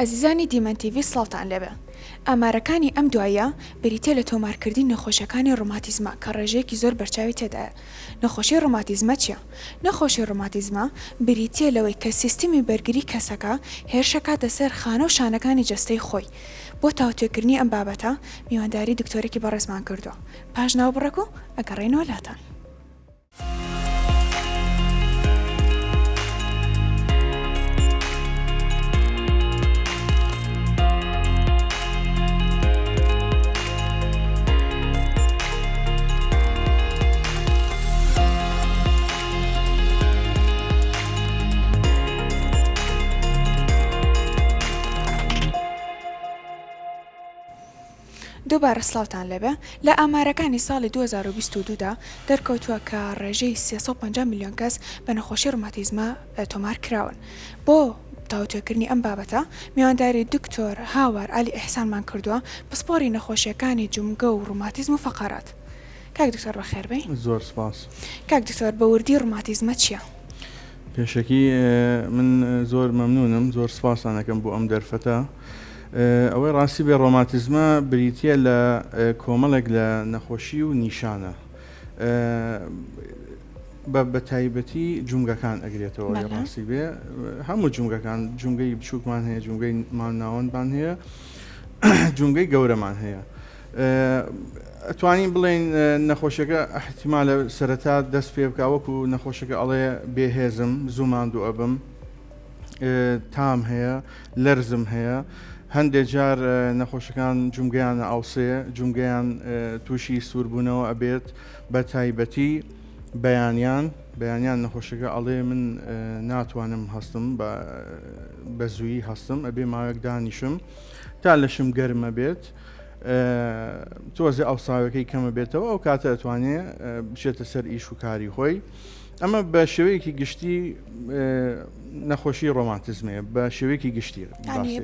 ئەزیزانی دیمەن تیڤی سڵاوتان لێبێ. ئامارەکانی ئەم دواییە بریتیە لە تۆمارکردنی نەخۆشیەکانی ڕۆماتیزمە کە ڕێژەیەکی زۆر بەرچاوی تێدایە. نەخۆشی ڕۆماتیزمە چیە؟ نەخۆشی ڕۆماتیزمە بریتیە لەوەی کە سیستمی بەرگری کەسەکە هێرشەکاتە سەر خانە و شانەکانی جەستەی خۆی. بۆ تاوتوێکردنی ئەم بابەتە میوانداری دکتۆرێکی بەڕێزمان کردووە. پاش ناوبڕێک و ئەگەڕێینەوە لاتان. دووبارە سڵاوتان لێبێ، لە ئامارەکانی ساڵی 2022 دا دەرکەوتووە کە ڕێژەی 350 ملیۆن کەس بە نەخۆشی ڕۆماتیزمە تۆمار کراون. بۆ تاوتوێکردنی ئەم بابەتە میوانداری دکتۆر هاوار عەلی ئیحسانمان کردووە، پسپۆڕی نەخۆشییەکانی جومگە و ڕۆماتیزم و فەقەرات. کاک دکتۆر بەخێربێی. زۆر سپاس. کاک دکتۆر بە وردی ڕۆماتیزمە چییە؟ پێشەکی من زۆر مەمنونم زۆر سپاستان ئەکەم بۆ ئەم دەرفەتە. ئەوەی ڕاستی بێ ڕۆماتیزمە بریتییە لە کۆمەڵێک لە نەخۆشی و نیشانە بە بە تایبەتی جومگەکان ئەگرێتەوە ئەوەی ڕاستی بێ هەموو جومگەکان جومگەی بچووکمان هەیە جومگەی مامناوەندمان هەیە جومگەی گەورەمان هەیە. ئەتوانین بڵێین نەخۆشیەکە ئیحتیمالە سەرەتا دەست پێ بکا وەکو نەخۆشەکە ئەڵێ بێهێزم زوو ماندوو ئەبم تام هەیە لەرزم هەیە هەندێک جار نەخۆشەکان جومگەیان ئاوسێ جومگەیان تووشی سووربوونەوە ئەبێت بە تایبەتی بەیانیان بەیانیان نەخۆشەکە ئەڵێ من ناتوانم هەستم بە زووی هەستم ئەبێ ماوەێک دانیشم تا لەشم گەرمە بێت تۆزێ ئەوساوەکەی کەمە بێتەوە ئەو کاتە ئەتوانێ بچێتە سەر ئیش و کاری خۆی ئەمە بە شێوەیەکی گشتی نەخۆشی ڕۆماتیزمەیە بە شێوەیەکی گشتی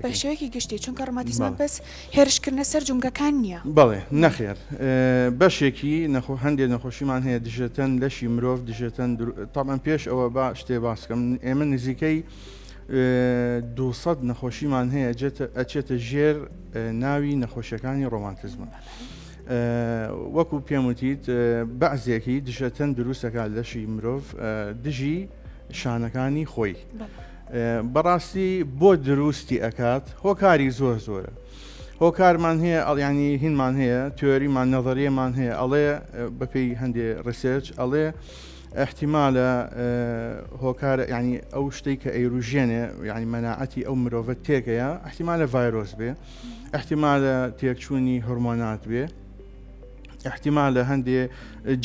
بە شێوەیەکی گشتی چونکە ڕۆماتیزمە بەس هێرشکردنە سەر جومگەکان نییە بەڵێ نەخێر بەشێکی نەخۆ هەندێک نەخۆشیمان هەیە دژەتەن لەشی مرۆڤ دژەتەن تامان پێش ئەوە با شتێ باسکەم ئێمە نزیکەی 200 نەخۆشیمان هەیە ئەچێتە ژێر ناوی نەخۆشیەکانی ڕۆماتیزمە. وەکو پێم وتیت بەعزێکی دژەتەن دروستەکات لەشی مرۆڤ دژی شانەکانی خۆی. بەڕاستی بۆ دروستی ئەکات هۆکاری زۆر زۆرە. هۆکارمان هەیە ئەڵیانی هینمان هەیە تیۆریمان نەظریەمان هەیە ئەڵێ بەپێی هەندێ research ئەڵێ ئیحتیمالە هۆکارە یانی ئەو شتەی کە ئەیروژێنێ یانی مەناعەتی ئەو مرۆڤە تێکەیە ئیحتیمالە ڤایرۆس بێ ئیحتیمالە تێکچوونی هۆرمۆنات بێ ئیحتیمالە هەندێ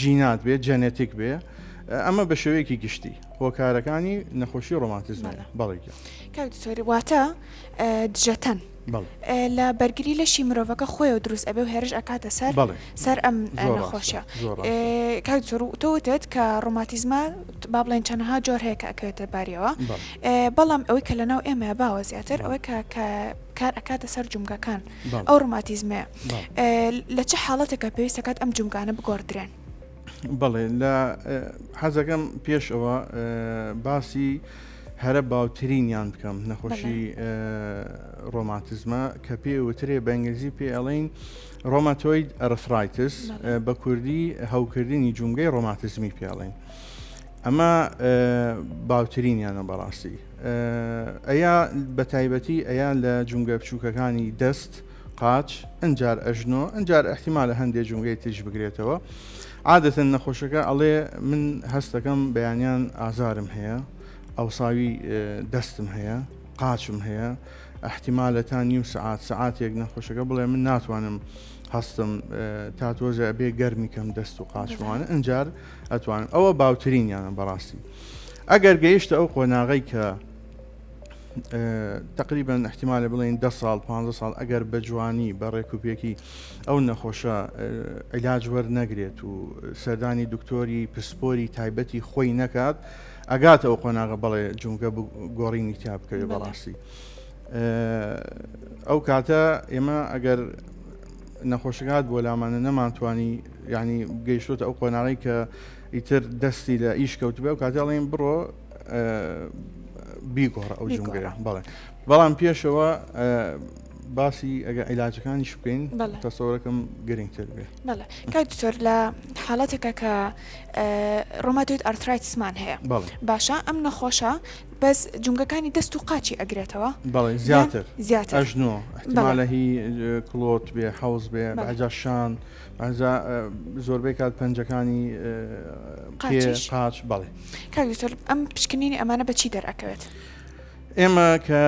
جینات بێ genetic بێ ئەمە بە شێوەیەکی گشتی هۆکارەکانی نەخۆشی ڕۆماتیزمە بەڵێ کاک دکتۆر واتە دژەتەن لە بەرگری لەشی مرۆڤەکە خۆیەوە دروست ئەبێ و هێرش ئەکاتە سەر سەر ئەم نەخۆشیە کاک دکتۆر تۆ وتت کە ڕۆماتیزمە با بڵێن چەنەها جۆر هەیە کە ئەکەوێتە باریەوە بەڵام ئەوەی کە لەناو ئێمە باوە زیاتر ئەوەی کە کە کار ئەکاتە سەر جومگەکان ئەو ڕۆماتیزمەیە لە چ حاڵەتێکە پێویستەکات ئەم جومگانە بگۆڕدرێن؟ بەڵێ لە حەزەکەم پێش ئەوە باسی هەرە باوترینیان بکەم نەخۆشی ڕۆماتیزمە کە پێ وترێ بە ئینگلیزی پێ ئەڵین rheumatoid arthritis بە کوردی هەوکردنی جومگەی ڕۆماتیزمی پێڵین ئەمە باوترینیانە بەڕاستی ئەیا بە تایبەتی ئەیا لە جومگە بچووکەکانی دەست قاچ، ئنجار ئەژنۆ، ئنجار ئیحتیمالە هەندێ جومگەی تریش بگرێتەوە. عادەتەن نەخۆشەکە ئەڵێ من هەستەکەم بەیانیان ئازارم هەیە، ئەوساوی دەستم هەیە، قاچم هەیە، ئیحتیمالە تا نیو سەعات سەعاتێک نەخۆشەکە بڵێ من ناتوانم هەستم تا تۆزێ ئەبێ گەرمی کەم دەست و قاچمانە ئنجار ئەتوانم ئەوە باوترینیانە بەڕاستی ئەگەر گەیشتە ئەو قۆناغەی کە تەقریبەن ئیحتیمالە بڵێین دە ساڵ پ ساڵ ئەگەر بە جوانی بە ڕێکوپێکی ئەو نەخۆشە عیلاج وەرنەگرێت و سەردانی دکتۆری پسپۆری تایبەتی خۆی نەکات ئەگاتە ئەو قۆناغە بەڵێ جومگە گۆڕینی تیا بکەوێت بەڕاستی ئەو کاتە ئێمە ئەگەر نەخۆشەکات بۆ لامانە نەمانتوانی ینی گەیشتۆتە ئەو قۆناغی کە ئیتر دەستی لە ئیش کەوتبێ و کاتێڵین بڕۆ بیگۆڕە ئەو جومگەیە بەڵێ. بەڵام پێشەوە باسی ئەگە عیلاجەکانیش بکەین تەسەورەکەم گرنگتر بێ. بەڵێ کاک دکتۆر لە حاڵەتێکە کە rheumatoid arthritis مان هەیە باشە ئەم نەخۆشە بەس جومگەکانی دەست و قاچی ئەگرێتەوە بەڵێ زیاتر زیاتر ئەژنۆ احتمالە هی کڵۆت بێ حەوز بێ بەجا شان ئەجا زۆربەی کات پەنجەکانی قاچ بەڵێ کاک دکتۆر ئەم پشکنینی ئەمانە بەچی دەرئەکەوێت؟ ئێمە کە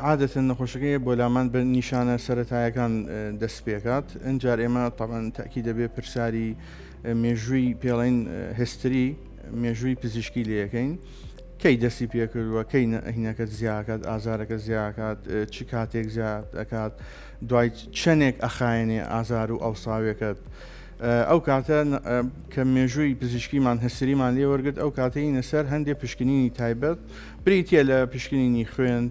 عادەتەن نەخۆشەکەی بۆ لامان بە نیشانە سەتایەکان دەست پێکات ئەجار ئێمە تاوان تاکی دەبێ پرسیاری مێژووی پێڵین history مێژووی پزیشکی لەکەین کەی دەستی پێکردووە کەی هینەکە زیاکات ئازارەکە زیاکات چ کاتێک زیاد ئەکات دوای چەندێک ئەخایەنێ ئازار و ئەوساوێکت ئەو کاتە کە مێژووی پزیشکیمان history مان لێ وەرگرت ئەو کاتەینە سەر هەندێک پشکنینی تایبەت بریتە لە پشکنینی خوێن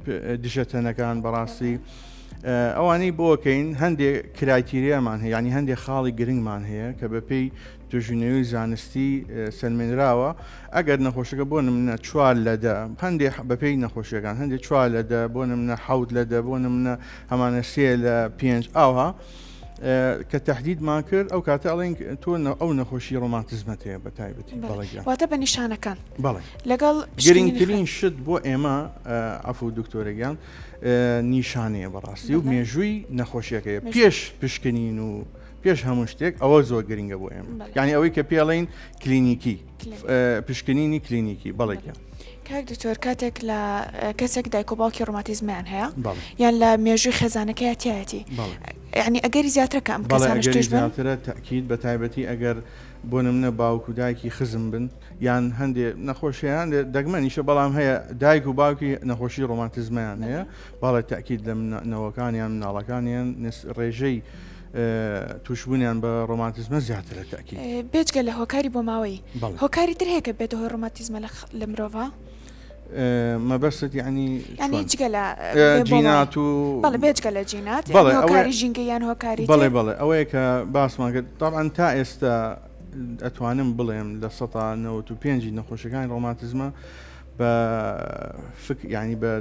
دژەتەنەکان بەڕاستی ئەوانەی بۆکەین هەندێک criteria مان هەیە ینی هەندێک خاڵی گرنگمان هەیە کە بە پێی توێژینەوەی زانستی سەلمێنراوە ئەگەر نەخۆشەکە بۆ نمونە چوار لە دە هەندێک بەپێی نەخۆشیەکان هەندێک چوار لە دە بۆ نمونە حەوت لە دە بۆ نمونە هەمانە سێ لە پێنج ئاوها کە تهدیدمان کرد ئەو کاتە ئەڵێن تۆ ئەو نەخۆشی ڕۆماتیزمەت هەیە بە تایبەتی بەڵێ واتە بە نیشانەکان بەڵێ لەگەڵ گرنگترین شت بۆ ئێمە عەفو دکتۆرەگیان نیشانەیە بەڕاستی و مێژووی نەخۆشیەکەی پێش پشکنین و پێش هەموو شتێک ئەوە زۆر گرنگە بۆ ئێمە یعنی ئەوەی کە پێڵین کلینیکی پشکنینی کلینیکی بەڵێ کاک دکتۆر کاتێک لە کەسێک دایک و باوکی ڕۆماتیزمیان هەیە یان لە مێژووی خێزانەکەی تایەتی یعنی ئەگەری زیاترە کە ئەم کەسانە تووش بن زیاترە تاکید بە تایبەتی ئەگەر بۆ نمونە باوک و دایکی خزم بن یان هەندێ نەخۆشیان دەگمەنیشە بەڵام هەیە دایک و باوکی نەخۆشی ڕۆماتیزمیان هەیە بەڵێ تاکید لە نەوەکانیان مناڵەکانیان ڕێژەی توشبوونیان بە ڕۆماتیزمە زیاترە تاکید. بێجگە لە هۆکاری بۆماوەیی هۆکاری تر هەیە کە بێتە هۆی ڕۆماتیزمە لە مرۆڤا؟ مەبەستت یعنی یعنی جگە لە جینات و بەڵێ بێجگە لە جینات بەڵێ هۆکاری ژینگە یان هۆکاری بەڵێ بەڵێ ئەوەیە کە باسمان کرد طبعا تا ئێستا ئەتوانم بڵێم لە 95 نەخۆشەکانی ڕۆماتیزمە بە فک یعنی بە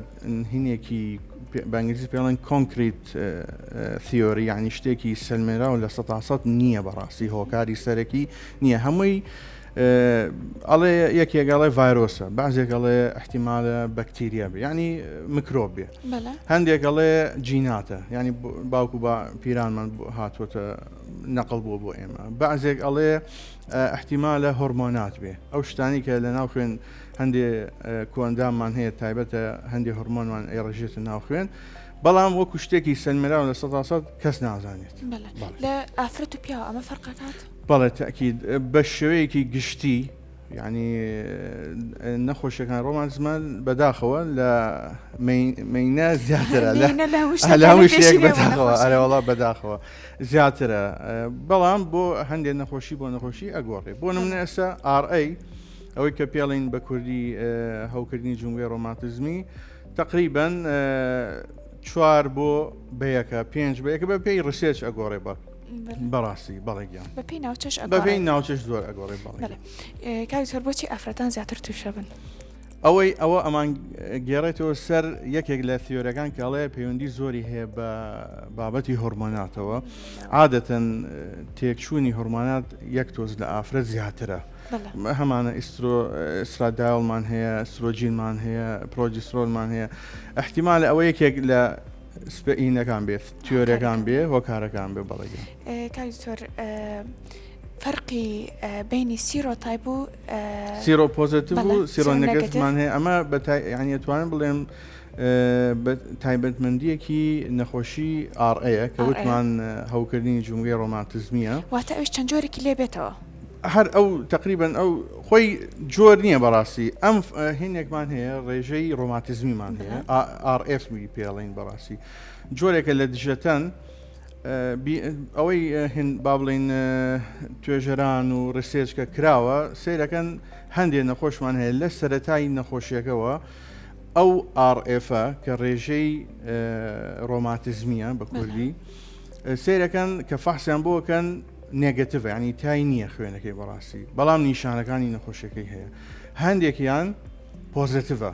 هینێکی بە ئینگلیزی پێڵێن concrete theory یعنی شتێکی سەلمێنراو لە سەتا سەد نییە بەڕاستی هۆکاری سەرەکی نییە هەمووی ئەڵێ یەکێک ئەڵێ ڤایرۆسە بەعزێک ئەڵێ احتیمالە بەکتیریا بێ یعنی میکرۆب بێ هەندێک ئەڵێ جیناتە یعنی باوکو بە پیرانمان هاتووەتە نەقل بووە بۆ ئێمە بەعزێک ئەڵێ احتیمالە هۆرمۆنات بێ ئەو شتانی کە لە ناو خوێن هەندێ کۆئەنداممان هەیە تایبەتە هەندێ هۆرمۆنمان ئەیڕژێتە ناو خوێن بەڵام وەکو شتێکی سەلمێراو لە سەدا سەد کەس نازانێت. لە ئافرەت و پیاو ئەمە فەرقەکات؟ بەڵێ تەئکید بە شێوەیەکی گشتی یعنی نەخۆشیەکان ڕۆماتیزمە بەداخەوە لە مێینە زیاترە لە هەموو شتێک بەداخەوە ئەرێ وەڵا بەداخەوە زیاترە بەڵام بۆ هەندێک نەخۆشی بۆ نەخۆشی ئەگۆڕێ بۆ نمونە ئێستا RA ئەوەی کە پێڵین بە کوردی هەوکردنی جومگەی ڕۆماتیزمی تقریبن چوار بۆ بەیەکە پێنج بە یەکە بە پێی research ئەگۆڕێ بە بەڕاستی بەڵێ گیان بەپێی ناوچەش بەپێی ناوچەش زۆر ئەگۆڕێ بەڵێ کاک زۆر بۆچی ئافرەتان زیاتر تووشە بن؟ ئەوەی ئەوە ئەمان گێڕێتەوە سەر یەکێک لە تیۆرەکان کە ئەڵێ پەیوەندی زۆری هەیە بە بابەتی هۆرمۆناتەوە عادەتەن تێکچوونی هۆرمۆنات یەک تۆز لە ئافرەت زیاترە هەمانە ئیسترۆ estradiol مان هەیە ئیسترۆجینمان هەیە پرۆجیسترۆنمان هەیە احتیمال ئەوە یەکێک لە سپئینەکان بێت تیۆرەکان بێ هۆکارەکان بێ بەڵێ کاک دکتۆر فەرقی بینی serotype و seropositive و seronegative مان هەیە ئەمە بە یعنی ئەتوانم بڵێم بە تایبەتمەندیەکی نەخۆشی RA یە کە وتمان هەوکردنی جومگەی ڕۆماتزمیە واتە ئەوش چەند جۆرێکی لێ بێتەوە هەر ئەو تقریبن ئەو خۆی جۆر نییە بەڕاستی ئەم هینێکمان هەیە ڕێژەی ڕۆماتیزمیمان هەیە RF پێڵین بەڕاستی جۆرێکە لە دژەتەن ئەوەی هن با بڵین توێژەران و research کە کراوە سیرەکەن هەندێک نەخۆشمان هەیە لە سەتای نەخۆشیەکەوە ئەو RF کە ڕێژەی ڕۆماتیزمیە بە کوردی سیرەکەن کە فەحسیان بۆکەن negative ە ینی تای نییە خوێنەکەی بەڕاستی بەڵام نیشانەکانی نەخۆشیەکەی هەیە هەندێکیان positive ە.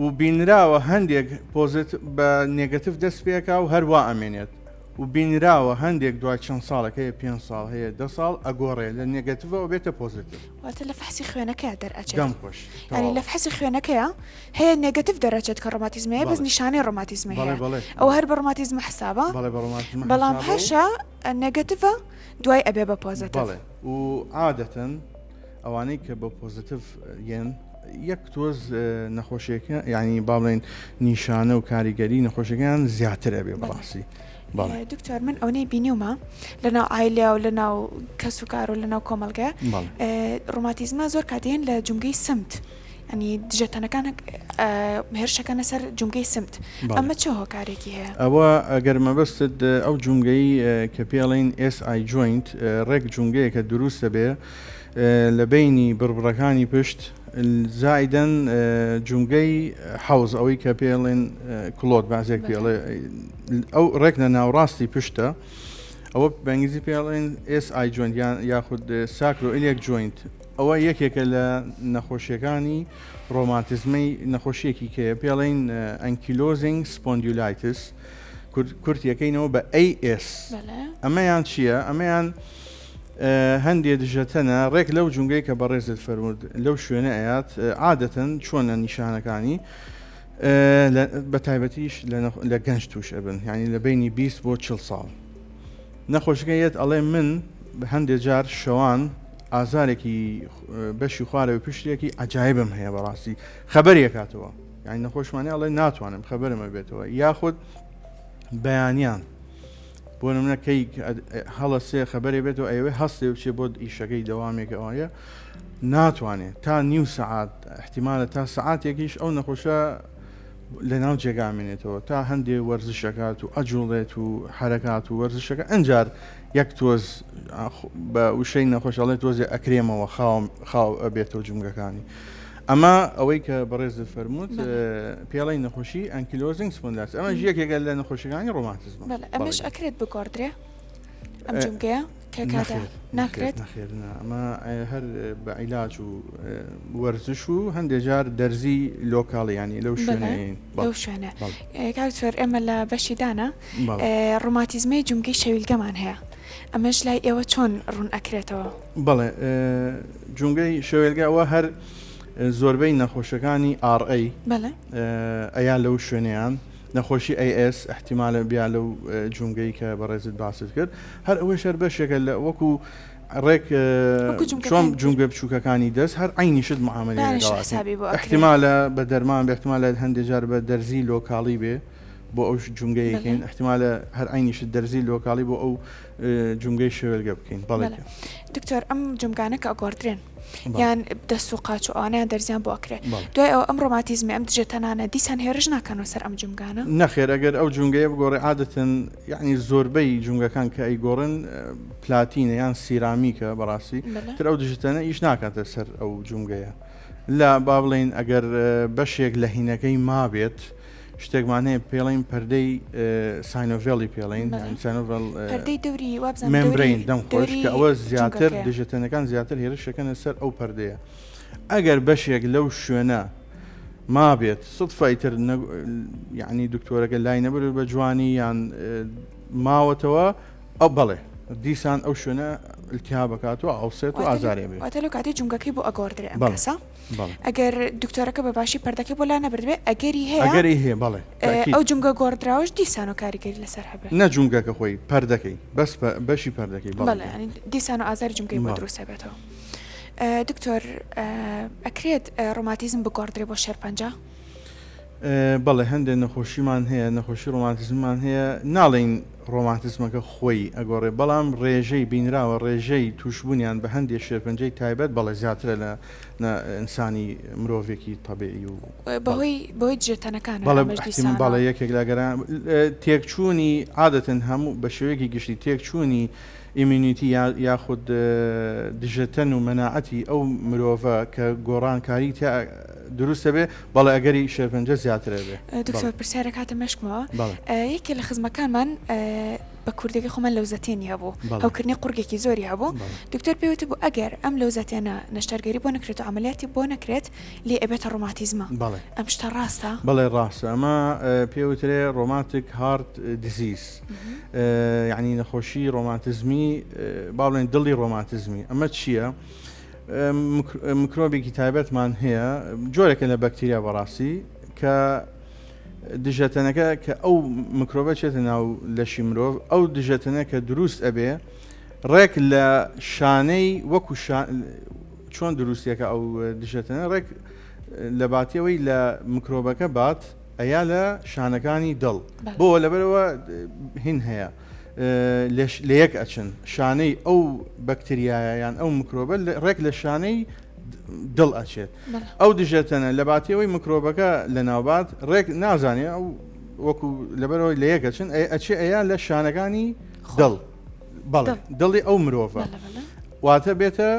و بینراوە هەندێک پۆزت بە negative دەست پێکا و هەروا ئەمێنێت و بینراوە هەندێک دوای چەند ساڵێک هەیە پێنج ساڵ هەیە دە ساڵ ئەگۆڕێ لە negative ەوە بێتە positive. واتە لە فەحسی خوێنەکەیا دەرئەچێت. دەم خۆش. یانی لە تەواو. فەحسی خوێنەکەیا هەیە negative دەرئەچێت کە ڕۆماتیزمی هەیە بەس بەڵێ. نیشانەی ڕۆماتیزمی بەڵێ هەیە بەڵێ ئەوە بەڵێ. هەر بە ڕۆماتیزمە حسابە بەڵێ بە ڕۆماتیزمە بەڵام حسابە و. هەشە negative ە دوای ئەبێ بە positive. بەڵێ و عادەتەن ئەوانەی کە بە positive یەن یەک تۆز نەخۆشیەکە یانی با بڵێین نیشانە و کاریگەری نەخۆشیەکەیان زیاتر ئەبێ بەڕاستی. دکتۆر من ئەونەی بینیومە لەناو عایلە و لەناو کەس و کار و لەناو کۆمەڵگە ڕۆماتیزمە زۆر کاتێن لە جومگەی سمت ئەنی دژەتەنەکان هێرشەکەنە سەر جومگەی سمت ئەمە چه هۆکارێکی هەیە؟ ئەوە ئەگەر مەبەستت ئەو جومگەی کە پێڵین SI joint ڕێک جومگەیەکە دروستە بێ لە بەینی بڕبڕەکانی پشت زائیدەن جومگەی حەوز ئەوەی کە پێڵێن کڵۆت بازێک پێڵێ ئەو ڕێک لە ناوڕاستی پشتە ئەوە بە ئینگلیزی پێڵێن SI joint یان یاخود sacroiliac joint ئەوە یەکێکە لە نەخۆشیەکانی ڕۆماتیزمەی نەخۆشیەکی کەیە پێڵێن ankylosing spondylitis کورتیەکەینەوە بە AS ئەمەیان چییە؟ ئەمەیان هەندێ دژەتەنە ڕێک لەو جومگەی کە بەڕێزت فەرمووت لەو شوێنە ئەیات عادەتەن چۆنە نیشانەکانی بە تایبەتیش لە گەنج توش ئەبن یعنی لە بینی 20 بۆ 40 ساڵ نەخۆشەکە یەت ئەڵێ من هەندێ جار شەوان ئازارێکی بەشی خوارەوەی پشتێکی عجایبم هەیە بەڕاستی خەبەرێکاتەوە یعنی نەخۆشمانی ئەڵێ ناتوانم خەبەرمە بێتەوە یاخود بەیانیان بۆ نمونە کەی هەڵەسێ خەبەرێ بێتەوە ئەیەوێ هەستێ بچێ بۆ ئیشەکەی دەوامێک ئەوەیە ناتوانێت تا نیو سەعات احتیمالە تا سەعاتێکیش ئەو نەخۆشە لە ناو جێگا مێنێتەوە تا هەندێ وەرزشەکات و ئەجوڵێت و حرەکات و وەرزشەکە ئەنجار یەک تۆز بە وشەی نەخۆشەڵێ تۆزێ ئەکرێمەوە خاوم خاو ئەبێتەوە جومگەکانی. ئەمە ئەوەی کە بەڕێزت فەرمووت پێڵی نەخۆشی ankylosing spondylitis ئەمەش یەکێکە لە نەخۆشیەکانی ڕۆماتیزم. بەڵێ ئەمەش ئەکرێت بگۆڕدرێ ئەم جومگەیە کە کاتە ناکرێت؟ نەخێر نا ئەمە هەر بە عیلاج و وەرزش و هەندێک جار دەرزی local ی ینی لەو شوێنە لەو شوێنە کاک دکتۆر ئێمە لە بەشی دانا ڕۆماتیزمەی جومگەی شەویلگەمان هەیە ئەمەش لای ئێوە چۆن ڕوون ئەکرێتەوە؟ بەڵێ جومگەی شەوێلگە ئەوە هەر زۆربەی نەخۆشەکانی RA ئەیا لەو شوێنیان نەخۆشی AS احتیمالە بیا لەو جومگەی کە بەڕێزت باست کرد هەر ئەوەش هەر بەشێکە لە وەکو ڕێک چۆن جومگە بچووکەکانی دەست هەر عینیشت معاملەی احتیمالە بە دەرمان بێ احتیمالە هەندێک جار بە دەرزی local ی بێ بۆ ئەو جومگەیەکەین احتیمالە هەر عینیشت دەرزی local ی بۆ ئەو جومگەی شەوێلگە بکەین بەڵێ دکتۆر ئەم جومگانە کە ئەگۆڕدرێن یان دەست و قاچ و ئەوانەیان دەرزیان بۆ ئەکرێ دوای ئەوە ئەم ڕۆماتیزمی ئەم دژەتەنانە دیسان هێرش ناکەنەوە سەر ئەم جومگانە؟ نەخێر ئەگەر ئەو جومگەیە بگۆڕێ عادەتەن یەعنی زۆربەی جومگەکان کە ئەیگۆڕن پلاتینە یان سیرامیکە بەڕاستی تر ئەو دژەتەنە ئیش ناکاتە سەر ئەو جومگەیە لە با بڵێین ئەگەر بەشێک لە هینەکەی مابێت شتێکمان هەیە پێڵین پەردەی synovial ی پێڵین synovial پەردەی دەوری وابزانم membrane دەم خۆش کە ئەوە زیاتر دژەتەنەکان زیاتر هێرشەکەنە سەر ئەو پەردەیە ئەگەر بەشێک لەو شوێنە مابێت سدفە ئیتر یعنی دکتۆرەکە لای نەبرد بە جوانی یان ماوەتەوە ئەو بەڵێ دیسان ئەو شوێنە التهابەکات و ئاوسێت و ئازارێ بێت واتە لەو کاتەی جومگەکەی بۆ ئەگۆڕدرێ ئەم کەسە ئەگەر دکتۆرەکە بە باشی پەردەکەی بۆ لا نەبردبێ ئەگەری هەیە ئەگەری هەیە بەڵێ ئەو جومگە گۆڕدراوەش دیسان و کاریگەری لەسەر هەبێت نە جومگەکە خۆی پەردەکەی بەس بەشی پەردەکەی بەڵێ دیسان و ئازاری جومگەی بۆ دروست هەبێتەوە دکتۆر ئەکرێت ڕۆماتیزم بگۆڕدرێ بۆ شێرپەنجە؟ بەڵێ هەندێک نەخۆشیمان هەیە نەخۆشی ڕۆماتیزممان هەیە ناڵێین ڕۆماتیزمەکە خۆی ئەگۆڕێ بەڵام ڕێژەی بینراوە ڕێژەی تووشبوونیان بە هەندێک شێرپەنجەی تایبەت بەڵێ زیاترە لە ئینسانی مرۆڤێکی تەبیعی و بەهۆی بەهۆی دژەتەنەکانە بەڵێ بەڵێ یەکێک لە گەران تێکچوونی عادەتەن هەموو بە شێوەیەکی گشتی تێکچوونی immunity یاخود دژەتەن و مەناعەتی ئەو مرۆڤە کە گۆڕانکاری تیا دروست دەبێ بەڵێ ئەگەری شێرپەنجە زیاتر ئەبێ. دکتۆر پرسیارێک هاتە مێشکمەوە یەکێ لە خزمەکانمان. بە کوردەکەی خۆمان لەوزەتێنی هەبوو، هەوکردنی قوڕگێکی زۆری هەبوو، دکتۆر پێی وتبوو ئەگەر ئەم لەوزەتێنە نەشتەرگەری بۆ نەکرێت و عەمەلیاتی بۆ نەکرێت لێی ئەبێتە ڕۆماتیزمە، ئەم شتە ڕاستە؟ بەڵێ ڕاستە، ئەمە پێ وترێ rheumatic heart disease، یعنی نەخۆشی ڕۆماتیزمی، با بڵێن دڵی ڕۆماتیزمی. ئەمە چییە؟ مکرۆبێکی تایبەتمان هەیە، جۆرێکە لە بەکتریا بەڕاستی کە دژەتەنەکە کە ئەو مکرۆبە چێتە ناو لەشی مرۆڤ، ئەو دژەتەنە کە دروست ئەبێ ڕێک لە شانەی وەکو چۆن دروستەکە ئەو دژەتەنە ڕێک لە باتیەوەی لە مکرۆبەکە بات ئەیا لە شانەکانی دڵ بۆ لەبەرەوە هین هەیە لە یەک ئەچن شانەی ئەو بەکتریایە یان ئەو مکرۆبە ڕێک لە شانەی دڵ ئەچێت ئەو دژەتەنە لە باتیەوەی مکرۆبەکە لە ناوبات ڕێک نازانێ ئەو وەکو لەبەرەوەی لە یەک ئەچن ئەچێ ئەیا لە شانەکانی دڵ بەڵێ دڵی ئەو مرۆڤە واتە بێتە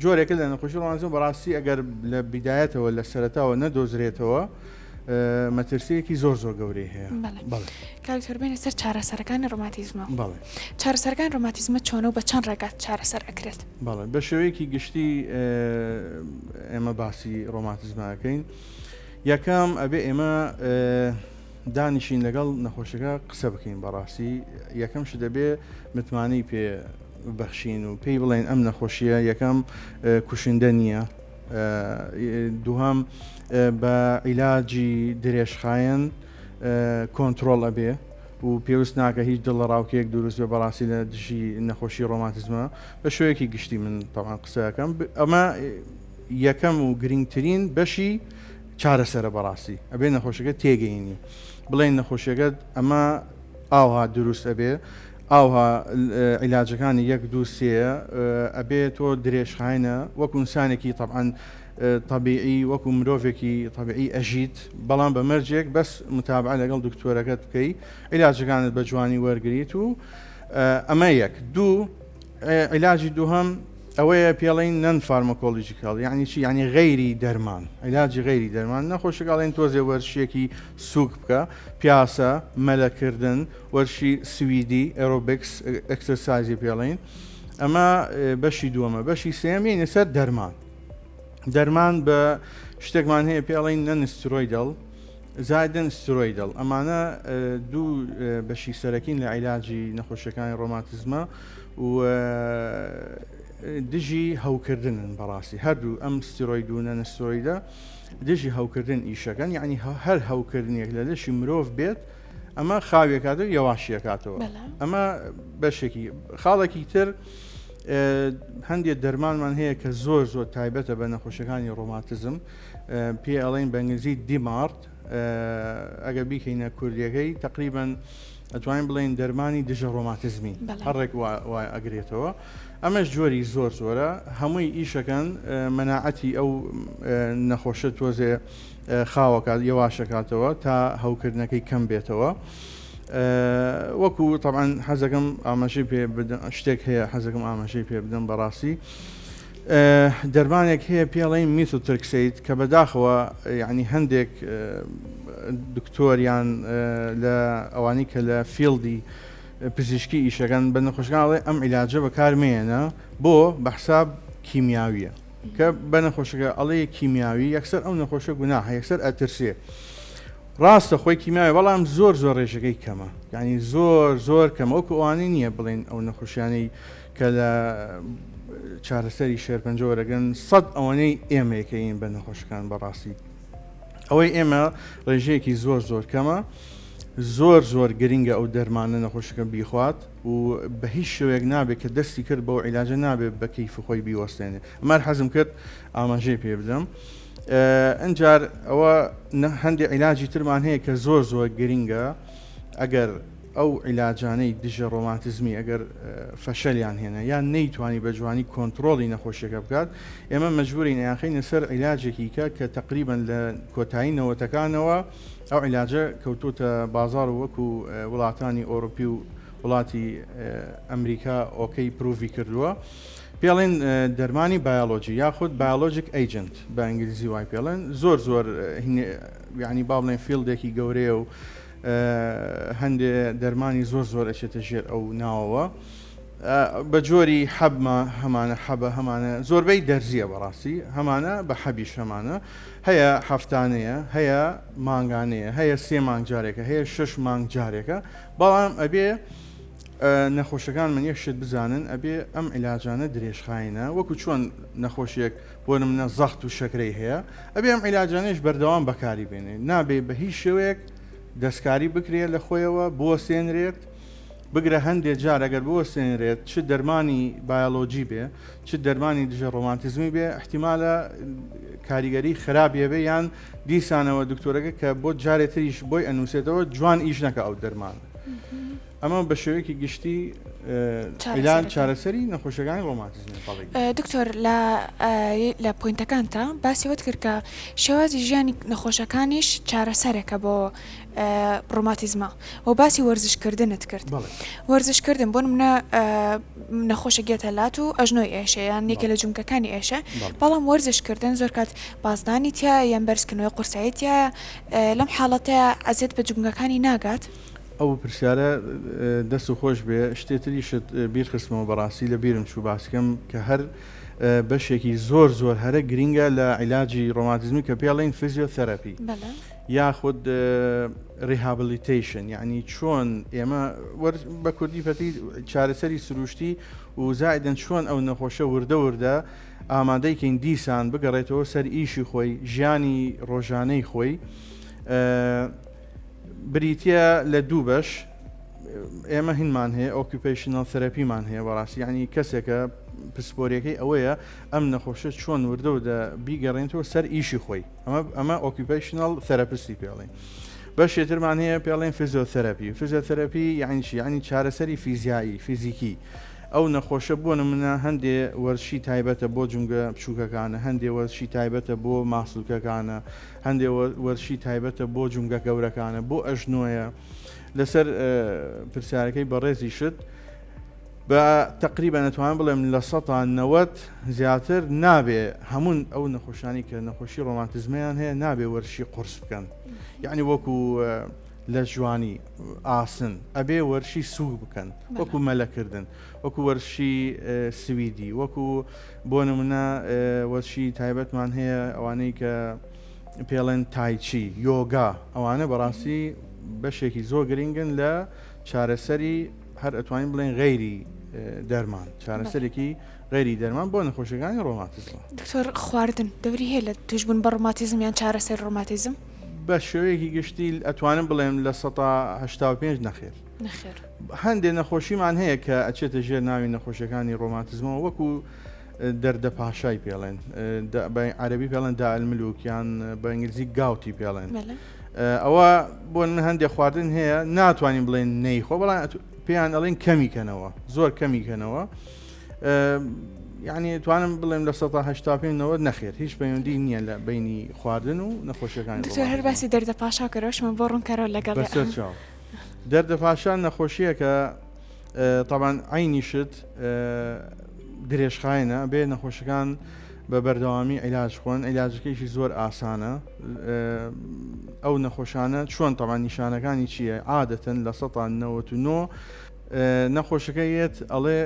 جۆرێکە لە نەخۆشی ڕۆماتیزم بەڕاستی ئەگەر لە بیدایەتەوە لە سەرەتاوە نەدۆزرێتەوە مەترسیەکی زۆر زۆر گەورەی هەیە. کاک دکتۆر بێینە سەر چارەسەرەکانی ڕۆماتیزمە. بەڵێ. چارەسەرەکانی ڕۆماتیزمە چۆنە و بە چەند ڕێگا چارەسەر ئەکرێت؟ بەڵێ بە شێوەیەکی گشتی ئێمە باسی ڕۆماتیزمە ئەکەین. یەکەم ئەبێ ئێمە دانیشین لەگەڵ نەخۆشەکە قسە بکەین بەڕاستی یەکەم شت دەبێ متمانەی پێ بەخشین و پێی بڵێن ئەم نەخۆشیە یەکەم کوشندە نییە دووهەم بە عیلاجی درێژخایەن کۆنتترۆل ئەبێ و پێویست ناکە هیچ دڵەڕاوکێک دروست بێ بەڕاستی لە دژی نەخۆشی ڕۆماتزمە بە شێوەیەکی گشتی من تەوان قسەکەم ئەمە یەکەم و گرنگترین بەشی چارەسەرە بەڕاستی ئەبێ نەخۆشەکە تێگەینی بڵێن نەخۆشیەکەت ئەمە ئاوها دروست ئەبێ ئاوها عیلاجەکانی یەک دوو سێیە ئەبێ تۆ درێژخایەنە وەکو ئینسانێکی تەبعەن تەبیعی وەکو مرۆڤێکی تەبیعی ئەژیت بەڵام بە مەرجێک بەس متابعە لەگەڵ دکتۆرەکەت بکەی عیلاجەکانت بە جوانی وەرگریت و ئەمە یەک دوو عیلاجی دووهەم ئەوەیە پێڵین non pharmacological یعنی چی یعنی غەیری دەرمان عیلاجی غەیری دەرمان نەخۆشەکە ئەڵێن تۆزێ وەرشێکی سووک بکە پیاسە مەلەکردن وەرشی سویدی aerobics exercise ی پێڵین ئەمە بەشی دووەمە بەشی سێم یینە سەر دەرمان دەرمان بە شتێکمان هەیە پێڵین non steroidal زایدن steroidal ئەمانە دوو بەشی سەرەکین لە عیلاجی نەخۆشیەکانی ڕۆماتیزمە و دژی هەوکردنن بەڕاستی هەردوو ئەم سترۆید و non steroid ە دژی هەوکردن ئیشەکەن یعنی هەر هەوکردنێک لە لەشی مرۆڤ بێت ئەمە خاوێکاتەوە یەواشیەکاتەوە ئەمە بەشێکی خاڵێکی تر هەندێک دەرمانمان هەیە کە زۆر زۆر تایبەتە بە نەخۆشیەکانی ڕۆماتزم پێ ئەڵێن بە ئینگلیزی DMARD ئەگەر بیکەینە کوردیەکەی تقریبان ئەتوانین بڵێن دەرمانی دژە ڕۆماتزمی هەڕێک وای ئەگرێتەوە ئەمەش جۆری زۆر زۆرە هەمووی ئیشەکەن مەناعەتی ئەو نەخۆشە تۆزێ خاوەکات یەواشەکاتەوە تا هەوکردنەکەی کەم بێتەوە وەکو طبعا حەزەکەم ئاماژەی پێ شتێک هەیە حەزەکەم ئاماژەی پێ بدەم بەڕاستی دەرمانێک هەیە پێڵێن methotrexate کە بەداخەوە یعنی هەندێک دکتۆریان لە ئەوانەی کە لە field ی پزیشکی ئیشەکەن بە نەخۆشەکان ئەڵێ ئەم عیلاجە بەکارمێنە بۆ بە حساب کیمیاویە کە بە نەخۆشەکە ئەڵێ کیمیاوی یەکسەر ئەو نەخۆشە گوناحە یەکسەر ئەترسێ ڕاستە خۆی کیمیاوی بەڵام زۆر زۆر ڕێژەکەی کەمە یعنی زۆر زۆر کەمە وەکو ئەوانەی نییە بڵێن ئەو نەخۆشیانەی کە لە چارەسەری شێرپەنجە وەرەگرن سەد ئەوەنەی ئێمەیەکەین بە نەخۆشەکان بەڕاستی ئەوەی ئێمە ڕێژەیەکی زۆر زۆر کەمە زۆر زۆر گرنگە ئەو دەرمانە نەخۆشەکە بیخوات و بە هیچ شێوەیەک نابێت کە دەستی کرد بەو عیلاجە نابێت بە کەیف خۆی بیوەستێنێ ئەمە حەزم کرد ئاماژەی پێ بدەم ئەنجار ئەوە هەندێک عیلاجی ترمان هەیە کە زۆر زۆر گرنگە ئەگەر ئەو عیلاجانەی دژە ڕۆماتزمی ئەگەر فەشەلیان هێنا یان نەیتوانی بە جوانی کۆنتڕۆڵی نەخۆشیەکە بکات ئێمە مەجبورین ئەیانخەینە سەر عیلاجێکی کە کە تەقریبەن لە کۆتایی نەوەتەکانەوە ئەو عیلاجە کەوتوتە بازاڕ و وەکو وڵاتانی ئەوروپی و وڵاتی ئەمریکا okay approve ی کردووە پێڵێن دەرمانی بایۆلۆجی یاخود biologic agent بە ئینگلیزی وای پێڵێن زۆر زۆر یعنی با بڵێن field ێکی گەورەیە و هەندێ دەرمانی زۆر زۆر ئەچێتە ژێر ئەو ناوەوە بە جۆری حەبمە هەمانە حەبە هەمانە زۆربەی دەرزیە بەڕاستی هەمانە بە حەبیش هەمانە هەیە هەفتانەیە هەیە مانگانەیە هەیە سێ مانگ جارێکە هەیە شش مانگ جارێکە بەڵام ئەبێ نەخۆشەکان من یەک شت بزانن ئەبێ ئەم عیلاجانە درێژخایەنە وەکو چۆن نەخۆشیەک بۆ نمونە زەخت و شەکرەی هەیە ئەبێ ئەم عیلاجانەیش بەردەوام بەکاری بێنێ نابێ بە هیچ شێوەیەک دەستکاری بکرێت لە خۆیەوە بوەستێنرێت بگرە هەندێ جار ئەگەر بوەستێنرێت چ دەرمانی بایۆلۆجی بێ چ دەرمانی دژە ڕۆماتیزمی بێ احتیمالە کاریگەری خراپی هەبێ یان دیسانەوە دکتۆرەکە کە بۆ جارێ تریش بۆی ئەنووسێتەوە جوان ئیش نەکە ئەو دەرمانە. ئەمە بە شێوەیەکی گشتی عیلاج چارەسەری نەخۆشیەکانی ڕۆماتیزمە. دکتۆر لە لە پۆینتەکانتا باسی وەت کرد کە شێوازی ژیانی نەخۆشەکانیش چارەسەرێکە بۆ ڕۆماتیزمە و باسی وەرزشکردنت کرد وەرزشکردن بۆ نمونە نەخۆشە گێتە لات و ئەژنۆی ئێشە یان یەکێ لە جومگەکانی ئێشە بەڵام وەرزشکردن زۆر کات بازدانی تایە یان بەرزکردنەوەی قورسایی تایە لەم حاڵەتەیە ئەزیەت بە جومگەکانی ناگات؟ ئەو پرسیارە دەست و خۆش بێ شتێ تریشت بیر خستمەوە بەڕاستی لە بیرم چوو باسکەم کە هەر بەشێکی زۆر زۆر هەرە گرینگە لە عیلاجی ڕۆماتیزمی کە پێڵین فیزیۆثەرەپی یاخود rehabilitation یعنی چۆن ئێمە بە کوردی پەتی چارەسەری سروشتی و زائیدەن چۆن ئەو نەخۆشە وردە وردە ئامادەی کەین دیسان بگەڕێتەوە سەر ئیشی خۆی ژیانی ڕۆژانەی خۆی بریتیە لە دوو بەش ئێمە هینمان هەیە occupational therapy مان هەیە بەڕاستی یعنی کەسێکە پسپۆریەکەی ئەوەیە ئەم نەخۆشە چۆن وردە وردە بیگەڕێنەوە سەر ئیشی خۆی ئەمە ئەمە occupational therapist ی پێڵین بەشێ ترمان هەیە پێڵێن فیزیۆثەرەپی فیزیۆثەرەپی یعنی چی یعنی چارەسەری فیزیایی فیزیکی ئەو نەخۆشە بۆ نمونە هەندێ وەرزشی تایبەتە بۆ جومگە بچووکەکانە هەندێ وەرزشی تایبەتە بۆ ماسولکەکانە هەندێ وەرزشی تایبەتە بۆ جومگە گەورەکانە بۆ ئەژنۆیە لەسەر پرسیارەکەی بەڕێزیشت بە تقریبا نەتوانم بڵێم لە سەتا نەوەت زیاتر نابێ هەموون ئەو نەخۆشانی کە نەخۆشی ڕۆماتیزمیان هەیە نابێ وەرزشی قورس بکەن یعنی وەکو لە جوانی ئاسن ئەبێ وەرشی سوک بکەن وەکو مەلەکردن وەکو وەرشی سویدی وەکو بۆ نمونە وەرشی تایبەتمان هەیە ئەوانەی کە پێڵێن تایچی یۆگا ئەوانە بەڕاستی بەشێکی زۆر گرنگن لە چارەسەری هەر ئەتوانین بڵێن غەیری دەرمان چارەسەرێکی غەیری دەرمان بۆ نەخۆشیەکانی ڕۆماتیزم. دکتۆر خواردن دەوری هەیە لە توشبوون بە ڕۆماتیزم یان چارەسەری ڕۆماتیزم؟ بە شێوەیەکی گشتی ئەتوانم بڵێم 85% نەخێر. نەخێر. هەندێ نەخۆشیمان هەیە کە ئەچێتە ژێر ناوی نەخۆشیەکانی ڕۆماتیزمەوە وەکو دەردە پاشای پێڵێن بە عەربی پێڵێن داء الملوک یان بە ئینگلیزی gout ی پێڵێن ئەوە بۆ من هەندێک خواردن هەیە ناتوانین بڵێن نەیخۆ بەڵام پێیان ئەڵێن کەمی کەنەوە زۆر کەمی کەنەوە یعنی توانم بڵێم لە 1970 نەوە نەخێر هیچ پەیوەندی نییە لە بینی خواردن و نەخۆشیەکانی دکتۆر هەر باسی دەردە پاشا کەرەوەشمە بۆ ڕوونکەرەوە لەگەڵ بەسەر چاو دەردە پاشا نەخۆشیەکە تەبعەن عەینی شت درێژخایەنە بێ نەخۆشەکان بە بەردەوامی عیلاج خۆن عیلاجەکەیشی زۆر ئاسانە ئەو نەخۆشانە چۆن تەبعەن نیشانەکانی چییە عادەتەن لە 1990 نەخۆشەکە یەت ئەڵێ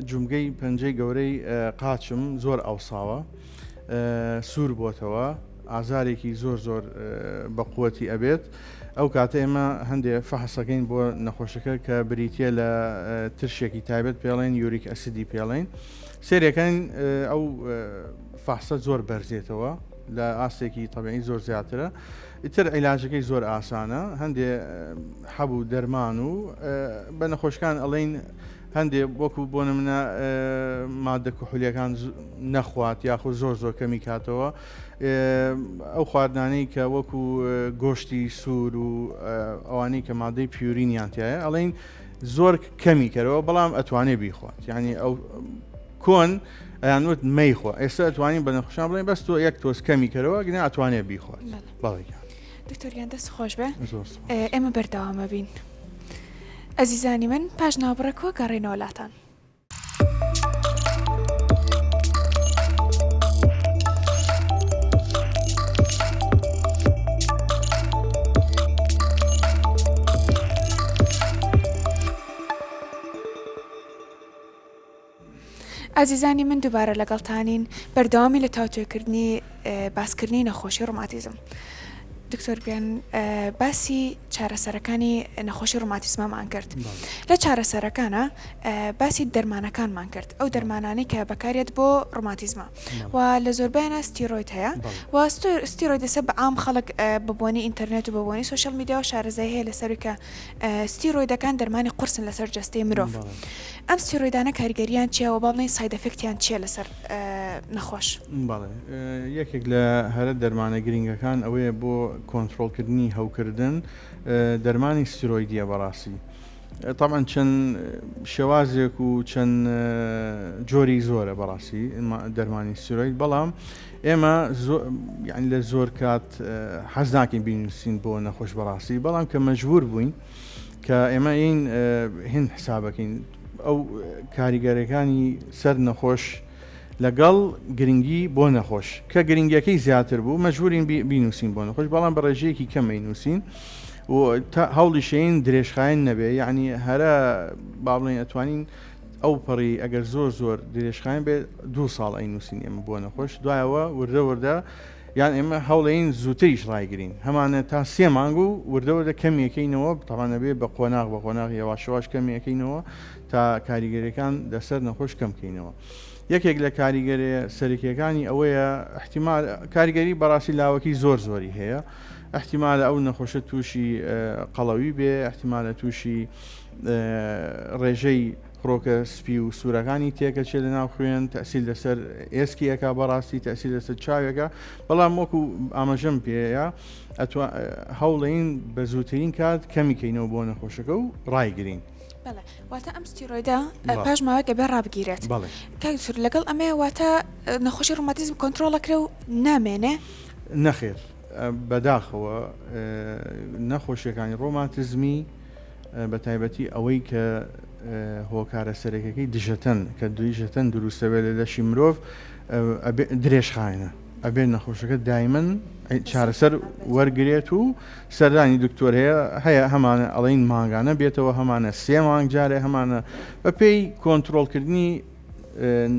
جومگەی پەنجەی گەورەی قاچم زۆر ئاوساوە سوور بۆتەوە ئازارێکی زۆر زۆر بەقوەتی ئەبێت ئەو کاتە ئێمە هەندێ فەحسەکەین بۆ نەخۆشەکە کە بریتە لە ترشێکی تایبەت پێڵێن uric acid ی پێڵێن سێرەکەین ئەو فەحسە زۆر بەرزێتەوە لە ئاستێکی طبیعی زۆر زیاترە ئیتر عیلاجەکەی زۆر ئاسانە هەندێ حەب و دەرمان و بە نەخۆشکان ئەڵین هەندێ وەکو بۆ نمونە مادە کحولیەکان نەخوات یاخود زۆر زۆر کەمی کاتەوە ئەو خواردنانەی کە وەکو گۆشتی سوور و ئەوانەی کە مادەی پیورینیان تایە ئەڵین زۆر کەمی کەرەوە بەڵام ئەتوانێ بیخوات یعنی ئەو کۆن ئەیانوت مەیخۆ ئێستا ئەتوانین بە نەخۆشان بڵێن بەس تۆ یەک تۆز کەمی کەرەوە گنا ئەتوانێ بیخوات بەڵێ دکتۆریان دەست خۆش بێ ئێمە بەردەوامە بین. ئەزیزانی من پاش ناوبڕێکوە گەڕێینەوە لاتان. ئازیزانی من دووبارە لەگەڵتانین بەردەوامی لە تاوتوێکردنی باسکردنی نەخۆشی ڕۆماتیزم. دکتۆر گیان باسی چارەسەرەکانی نەخۆشی ڕۆماتیزمامان کرد لە چارەسەرەکانە باسی دەرمانەکانمان کرد ئەو دەرمانانەی کە بەکارێت بۆ ڕۆماتیزمە و لە زۆربیانە ستیرۆید هەیە و ستیرۆید لەسەر بە عام خەڵک بە بۆنی ئینتەرنێت و بە بۆنی social media و شارەزای هەیە لەسەر کە ستیرۆیدەکان دەرمانی قورسن لەسەر جەستەی مرۆڤ ئەم ستیرۆیدانە کاریگەریان چیە و با بڵێین side effect یان چیە لەسەر نەخۆش؟ بەڵێ یەکێک لە هەرە دەرمانە گرنگەکان ئەوەیە بۆ کۆنترۆڵکردنی هەوکردن دەرمانی ستیرۆیدیە بەڕاستی تەبعەن چەند شێوازێک و چەند جۆری زۆرە بەڕاستی دەرمانی ستیرۆید بەڵام ئێمە یعنی لە زۆر کات حەز ناکەین بینووسین بۆ نەخۆش بەڕاستی بەڵام کە مەجبور بووین کە ئێمە این هند حسابەکەین ئەو کاریگەرەکانی سەر نەخۆش لەگەڵ گرنگی بۆ نەخۆش کە گرنگیەکەی زیاتر بوو مەجبورین بینوسین بۆ نەخۆش بەڵام بە ڕێژەیەکی کەم ئەینوسین و هەوڵیشین درێژخایەن نەبێ یعنی هەرە با بڵێن ئەتوانین ئەو پەڕی ئەگەر زۆر زۆر درێژخایەن بێت دوو ساڵ ئەینوسین ئێمە بۆ نەخۆش دوایەوە وردە وردە یان ئێمە هەوڵین زووتریش ڕایگرین هەمانە تا سێ مانگ و وردە وردە کەمیەکەینەوە تاوانەبێ بە قۆناغ بە قۆناغ یەواشەواش کەمیەکەینەوە تا کاریگەریەکان لەسەر نەخۆش کەم کەینەوە. یەکێک لە کاریگەریە سەرەکیەکانی ئەوەیە احتیمال کاریگەری بەڕاستی لاوەکی زۆر زۆری هەیە احتیمالە ئەو نەخۆشە تووشی قەڵەوی بێ احتیمالە تووشی ڕێژەی خڕۆکە سپی و سوورەکانی تێکەچێت لە ناو خوێن تەسیل لەسەر ئێسکی ئەک بەڕاستی تەسیل لەسەر چاوێکە بەڵام وەکو ئاماژەم پێەیە هەوڵین بە زووترین کات کەمی کەینەوە بۆ نەخۆشەکە و ڕایگرین. بەڵێ واتە ئەم ستیرۆیدە پاش ماوەیەک ئەبێ ڕابگیرێت بەڵێ کاک دکتۆر لەگەڵ ئەمەیە واتە نەخۆشی ڕۆماتیزم کۆنترۆڵ ئەکرێ و نامێنێ؟ نەخێر بەداخەوە نەخۆشیەکانی ڕۆماتزمی بە تایبەتی ئەوەی کە هۆکارە سەرەکەکەی دژەتەن کە دژەتەن دروستەبێت لە لەشی مرۆڤ درێژخایەنە ئەبێت نەخۆشەکە دایمەن چارەسەر وەرگرێت و سەردانی دکتۆر هەیە هەیە هەمانە ئەڵین مانگانە بێتەوە هەمانە سێ مانگ جارێ هەمانە بەپێی کۆنتترۆلکردنی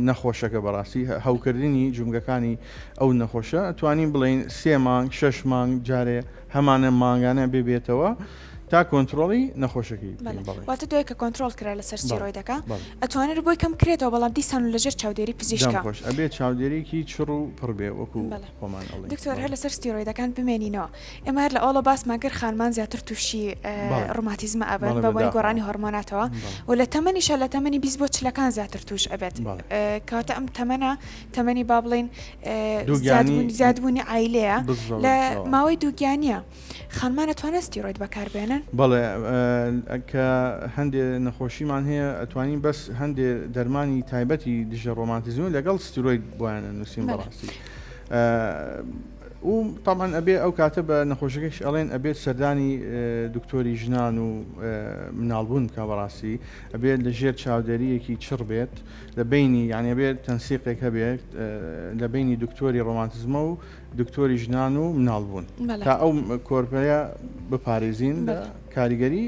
نەخۆشەکە بەڕاستی هەوکردنی جومگەکانی ئەو نەخۆشە توانین بڵین سێ مانگ شش مانگ جارێ هەمانە مانگانە ببێتەوە تا کۆنترۆڵی نەخۆشەکەی بکەین. بەڵێ. واتە دوای کە کۆنترۆڵ کرا لەسەر ستیرۆیدەکە ئەتوانرێت بۆی کەم کرێتەوە بەڵام دیسان و لەژێر چاودێری پزیشکە. دەم خۆش ئەبێ چاودێریکی چڕ و پڕ بێ وەکو خۆمان ئەڵێین. دکتۆر هەر لەسەر ستیرۆیدەکان بمێنینەوە ئێمە هەر لە ئەوڵە باسمان کرد خانمان زیاتر تووشی ڕۆماتیزمە ئەبن بە بۆنی گۆڕانی هۆرمۆناتەوە و لە تەمەنیشە لە تەمەنی 20 بۆ چلەکان زیاتر تووش ئەبێت کەواتە ئەم تەمەنە تەمەنی با بڵێین زیادبوونی عایلەیە لە ماوەی دووگیانیە. خانمان ئەتوانن ستیرۆید بەکاربێنن؟ بەڵێ کە هەندێ نەخۆشیمان هەیە ئەتوانین بەس هەندێ دەرمانی تایبەتی دژە ڕۆماتیزم لەگەڵ ستیرۆید بۆیان نووسین بەڕاستی و طبعا ئەبێ ئەو کاتە بە نەخۆشەکەش ئەڵێن ئەبێت سەردانی دکتۆری ژنان و مناڵبوون بکە بەڕاستی ئەبێت لە ژێر چاودێریەکی چڕ بێت لە بینی یانە بێت تەنسیقێک هەبێت لە بینی دکتۆری ڕۆماتزمە و دکتۆری ژنان و مناڵبوون تا ئەو کۆرپەیە بپارێزین لە کاریگەری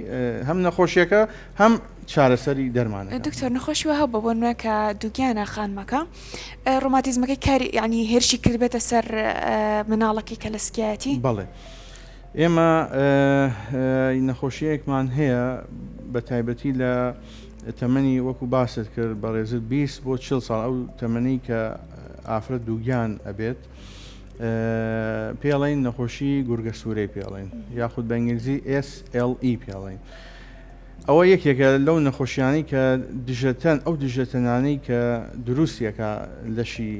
هەم نەخۆشیەکە هەم چارەسەری دەرمانە. دکتۆر نەخۆشی وەها بۆ بۆنمونە کە دووگیانە خانمەکە ڕۆماتیزمەکەی کاری یعنی هێرشی کردبێتە سەر مناڵەکەی کە لە سکیایەتی؟ بەڵێ ئێمە نەخۆشیەکمان هەیە بە تایبەتی لە تەمەنی وەکو باست کرد بەڕێزت 20 بۆ 40 ساڵ ئەو تەمەنی کە ئافرەت دووگیان ئەبێت پێڵین نەخۆشی گورگە سوورەی پێڵین یاخود بە ئینگلیزی SLE پێڵین ئەوە یەکێکە لەو نەخۆشیانەی کە دژەتەن ئەو دژەتەنانەی کە دروستیەکە لەشی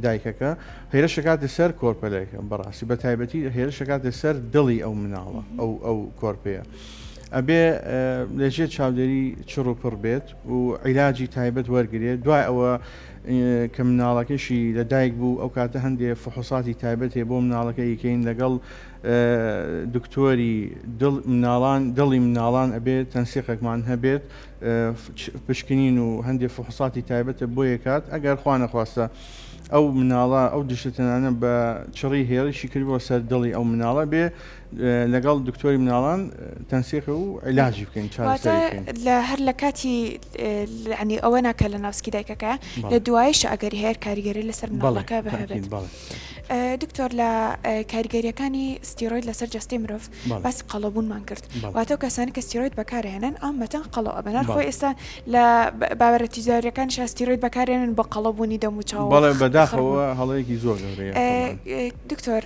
دایکەکە هێرشەکاتە سەر کۆرپەلێکە بەڕاستی بە تایبەتی هێرشەکاتە سەر دڵی ئەو مناڵە ئەو ئەو کۆرپەیە ئەبێ لەژێر چاودێری چڕ و پڕ بێت و عیلاجی تایبەت وەرگێت دوای ئەوە کە مناڵەکەشی لە دایک بوو ئەو کاتە هەندێ فحوساتی تایبەت هەیە بۆ مناڵەکە ئەیکەین لەگەڵ دکتۆری دڵ مناڵان دڵی مناڵان ئەبێ تەنسیقێکمان هەبێت پشکنین و هەندێ فحوساتی تایبەتە بۆ یەکات ئەگەر خوا نەخواستە ئەو مناڵە ئەو دژەتەنانە بە چڕی هێڵیشی کرد بۆ سەر دڵی ئەو مناڵە بێ. لەگەڵ دکتۆری مناڵان تەنسیق و عیلاجی بکەین چارەسەری بکەین. لە هەر لە کاتی یعنی ئەوە ناکە لە ناوسکی دایکەکە لە دوایش ئەگەری هەیە کاریگەری لەسەر مناڵەکە بهبێت. دکتۆر لە کاریگەریەکانی ستیرۆید لەسەر جەستەی مرۆڤ باسی قەڵەوبوونمان کرد واتە ئەو کەسانە کە ستیرۆید بەکارهێنن عامەتەن قەڵەو ئەبن هەر خۆی ئێستا لە باوەرە تیجاریەکانیشا ستیرۆید بەکارێنن بۆ قەڵەوبوونی دەم و چاو بەڵێ بەداخەوە هەڵەیەکی زۆر گەورەیە دکتۆر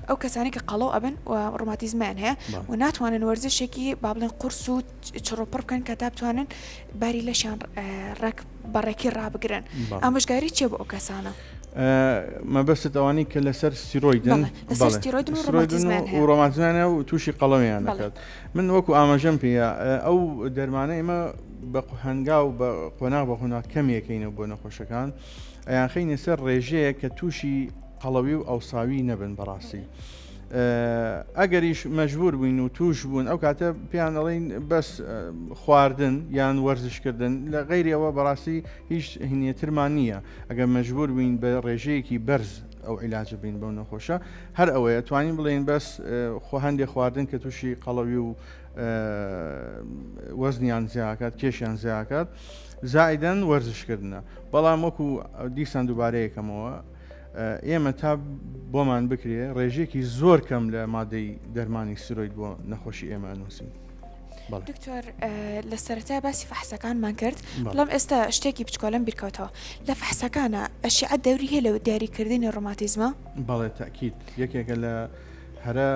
ئەو کەسانی کە قەڵەو ئەبن و ڕۆماتیزمیان هەیە و ناتوانن وەرزشێکی با بڵێن قورس و چڕوپڕ بکەن کە تا بتوانن باری لەشیان ڕێک بەڕێکی ڕابگرن ئامۆژگاری چیە بۆ ئەو کەسانە؟ مەبەستت ئەوانەی کە لەسەر ستیرۆیدن و ڕۆماتیزمیان و تووشی قەڵەویان دەکات من وەکو ئاماژەم پێە ئەو دەرمانە ئێمە بە هەنگاو بە قۆناغ بە قۆناغ کەمیەکەینەوە بۆ نەخۆشەکان ئەیانخەینە سەر ڕێژەیە کە تووشی قەڵەوی و ئەوساوی نەبن بەڕاستی. ئەگەریش مەجبور بووین و توش بوون ئەو کاتە پێیان ئەڵێین بەس خواردن یان وەرزشکردن لە غەیری ئەوە بەڕاستی هیچ هینێترمان نییە ئەگەر مەجبور بووین بە ڕێژەیەکی بەرز ئەو عیلاجە بین بەو نەخۆشە هەر ئەوەیە توانین بڵێن بەس خۆ هەندێک خواردن کە تووشی قەڵەوی و وەزنیان زیاکات کێشیان زیاکات زائیدەن وەرزشکردنە بەڵام وەکو دیسان دووبارەیەکەمەوە ئێمە تا بۆمان بکرێ ڕێژەیەکی زۆر کەم لە مادەی دەرمانی ستیرۆید بۆ نەخۆشی ئێمە ئەنووسین. دکتۆر لە سەرەتا باسی فەحسەکانمان کرد بەڵام ئێستا شتێکی بچکۆلەم بیرکەوتەوە لە فەحسەکانە ئەشیعە دەوری هەیە لە دیاریکردنی ڕۆماتیزمە؟ بەڵێ تەئکید یەکێکە لە هەرە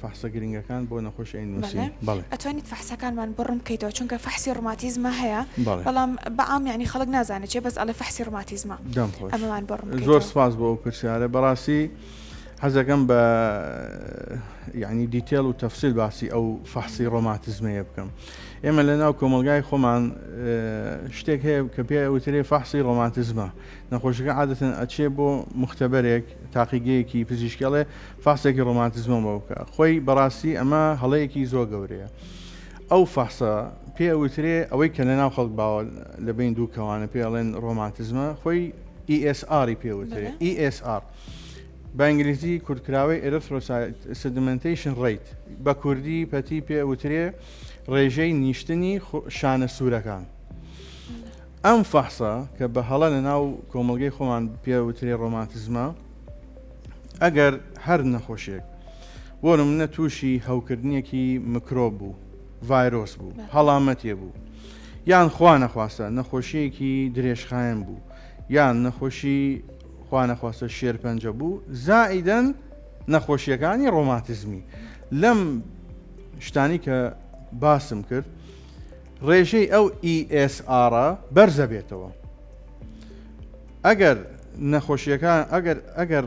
فەحسە گرنگەکان بۆ نەخۆشی ئەینووسین. بەڵێ. ئەتوانیت فەحسەکانمان بۆ ڕوون بکەیتەوە چونکە فەحسی ڕۆماتیزمە هەیە بەڵام بە عام یانی خەڵک نازانێت چیە بەس ئەڵێ فەحسی ڕۆماتیزمە. دەم خۆش. ئەمەمان بۆ ڕوون بکەیتەوە. زۆر سپاس بۆ ئەو پرسیارە بەڕاستی حەزەکەم بە یعنی detail و تەفسیل باسی ئەو فەحسی ڕۆماتیزمەیە بکەم. ئێمە لە ناو کۆمەڵگای خۆمان شتێک هەیە کە پێ ئەوترێ فەحسی ڕۆماتیزمە. نەخۆشەکە عادەتەن ئەچێ بۆ موختەبەرێک، تاقیگەیەکی پزیشکی ئەڵێ فەحسێکی ڕۆماتیزمەم بۆ بکە. خۆی بەڕاستی ئەمە هەڵەیەکی زۆر گەورەیە. ئەو فەحسە پێ ئەوترێ ئەوەی کە لەناو خەڵک باوە لە بەین دوو کەوانە پێ ئەڵێن ڕۆماتیزمە خۆی ESR ی پێ وترێ. ESR بە ئینگلیزی کورتکراوەی Erythrocyte Sedimentation Rate بە کوردی پەتی پێ ئەوترێ ڕێژەی نیشتنی شانە سوورەکان. ئەم فەحسە کە بە هەڵە لە ناو کۆمەڵگەی خۆمان پێ وترێ ڕۆماتیزمە، ئەگەر هەر نەخۆشێک بۆ نمونە تووشی هەوکردنێکی مکرۆب بوو، ڤایرۆس بوو، هەڵامەتێ بوو، یان خوا نەخواستە نەخۆشیەکی درێژخایەن بوو، یان نەخۆشی خوا نەخواستە شێرپەنجە بوو، زائیدەن نەخۆشیەکانی ڕۆماتیزمی لەم شتانی کە باسم کرد، ڕێژەی ئەو ESR ە بەرزەبێتەوە. ئەگەر نەخۆشیەکان ئەگەر ئەگەر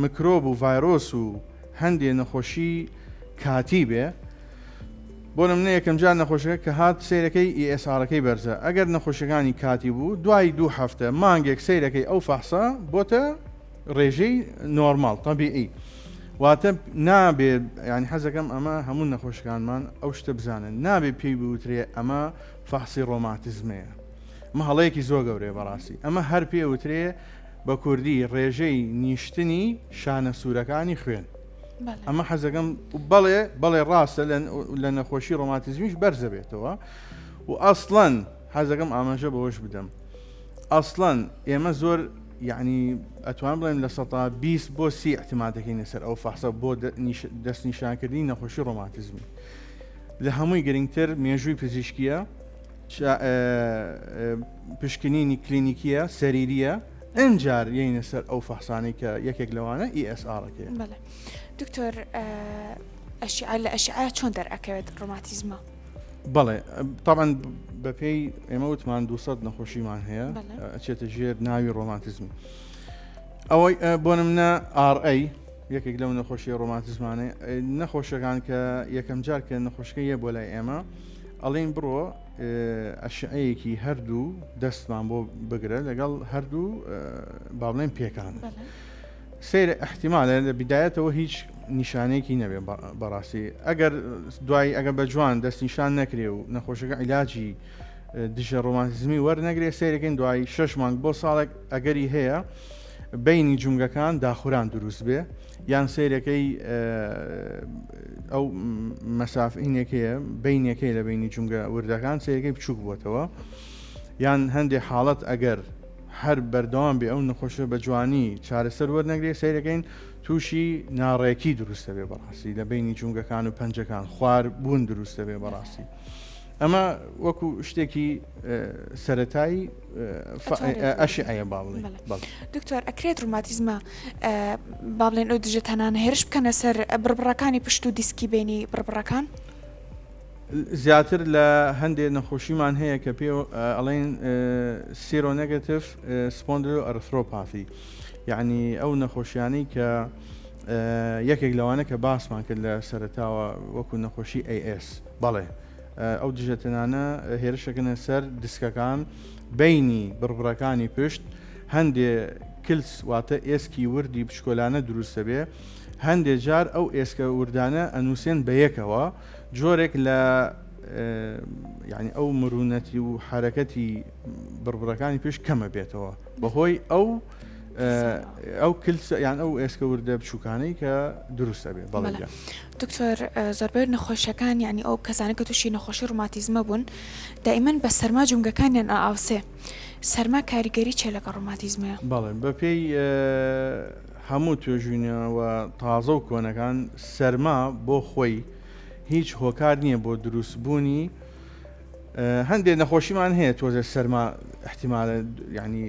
مکرۆب و ڤایرۆس و هەندێ نەخۆشی کاتی بێ بۆ نمونە یەکەم جار نەخۆشەکە کە هات سیرەکەی ESR ەکەی بەرزە ئەگەر نەخۆشیەکانی کاتی بوو دوای دوو هەفتە مانگێک سیرەکەی ئەو فەحسە بۆتە ڕێژەی نۆرماڵ تەبیعی واتە نابێ یانی حەزەکەم ئەمە هەموو نەخۆشەکانمان ئەو شتە بزانن نابێ پێی بوترێ ئەمە فەحسی ڕۆماتیزمەیە ئەمە هەڵەیەکی زۆر گەورەیە بەڕاستی ئەمە هەر پێ وترێ بە کوردی ڕێژەی نیشتنی شانە سوورەکانی خوێن ئەمە حەزەکەم بەڵێ بەڵێ ڕاستە لە نەخۆشی ڕۆماتیزمیش بەرزە بێتەوە و ئەسڵەن حەزەکەم ئاماژە بەوەش بدەم ئەسڵەن ئێمە زۆر یەعنی ئەتوان بڵێم 20% بۆ 30 اعتماد دەکەینە سەر ئەو فەحسە بۆ دەستنیشانکردنی نەخۆشی ڕۆماتیزمی لە هەمووی گرنگتر مێژووی پزیشکیە پشکنینی کلینیکیە سەریریە ئەنجار یینە سەر ئەو فەحسانەی کە یەکێک لەوانە ESR ەکەیە. بەڵێ دکتۆر ئەشعە لە ئەشعە چۆن دەرئەکەوێت ڕۆماتیزمە؟ بەڵێ تاوان بەپێی ئێمە وتمان 200 نەخۆشیمان هەیە ئەچێتە ژێر ناوی ڕۆماتیزم ئەوەی بۆ نمونە RA یەکێک لەو نەخۆشی ڕۆماتیزمانەی نەخۆشەکان کە یەکەم جار کە نەخۆشەکە یە بۆ لای ئێمە ئەڵین بڕۆ ئەشعەیەکی هەردوو دەستمان بۆ بگرە لەگەڵ هەردوو با بڵێن پێکان. سەیرە ئیحتیمالە لە بیدایەتەوە هیچ نیشانەیەکی نەبێ بەڕاستی ئەگەر دوای ئەگەر بە جوان دەستنیشان نەکرێ و نەخۆشەکە عیلاجی دژە ڕۆمانتیزمی وەرنەگرێ سەیرەکەین دوای شش مانگ بۆ ساڵێک ئەگەری هەیە بینی جومگەکان داخوران دروست بێ یان سەیرەکەی ئەو مەسافینێکەیە بینەکەی لە بینی جومگە وردەکان سەیرەکەی بچووک بووەتەوە یان هەندێک حاڵەت ئەگەر هەر بەردەوام بێ ئەو نەخۆشە بە جوانی چارەسەر وەرنەگرێ سەیرەکەین تووشی ناڕێکی دروستە بێ بەڕاستی لە بینی جومگەکان و پەنجەکان خوار بوون دروستە بێ بەڕاستی ئەمە وەکو شتێکی سەتایی ئەشعەیە با بڵێین. دکتۆر ئەکرێت ڕوماتیزمە با بڵێن ئەو دژە تەنانە هێرش بکەنە سەر بڕبڕەکانی پشت و دیسکی بینی بڕبڕەکان؟ زیاتر لە هەندێک نەخۆشیمان هەیە کە پێ ئەڵێن seronegative spondyloarthropathy یعنی ئەو نەخۆشیانەی کە یەکێک لەوانە کە باسمان کرد لە سەرتاوە وەکو نەخۆشی AS بەڵێ ئەو دژەتەنانە هێرشەکەنە سەر دیسکەکان بەینی بڕبڕەکانی پشت هەندێ کلس واتە ئێسکی وردی بچکۆلانە دروست دەبێ هەندێ جار ئەو ئێسکە وردانە ئەنووسێن بە یەکەوە جۆرێک لە یعنی ئەو مرونەتی و حرەکەتی بڕبڕەکانی پشت کەمە بێتەوە بەهۆی ئەو ئەو کلسە یان ئەو ئێسکە وردە بچووکانەی کە دروست ئەبێ بەڵێ گیان. دکتۆر زۆربەی نەخۆشەکان یعنی ئەو کەسانە کە تووشی نەخۆشی ڕوماتیزمە بوون دائیمەن بە سەرما جومگەکانیان ئاوسێ سەرما کاریگەری چیە لەگەڵ ڕوماتیزمەیە؟ بەڵێ بەپێی هەموو توێژینەوە تازە و کۆنەکان سەرما بۆ خۆی هیچ هۆکار نییە بۆ دروستبوونی هەندێک نەخۆشیمان هەیە تۆزێ سەرما احتیمالە ینی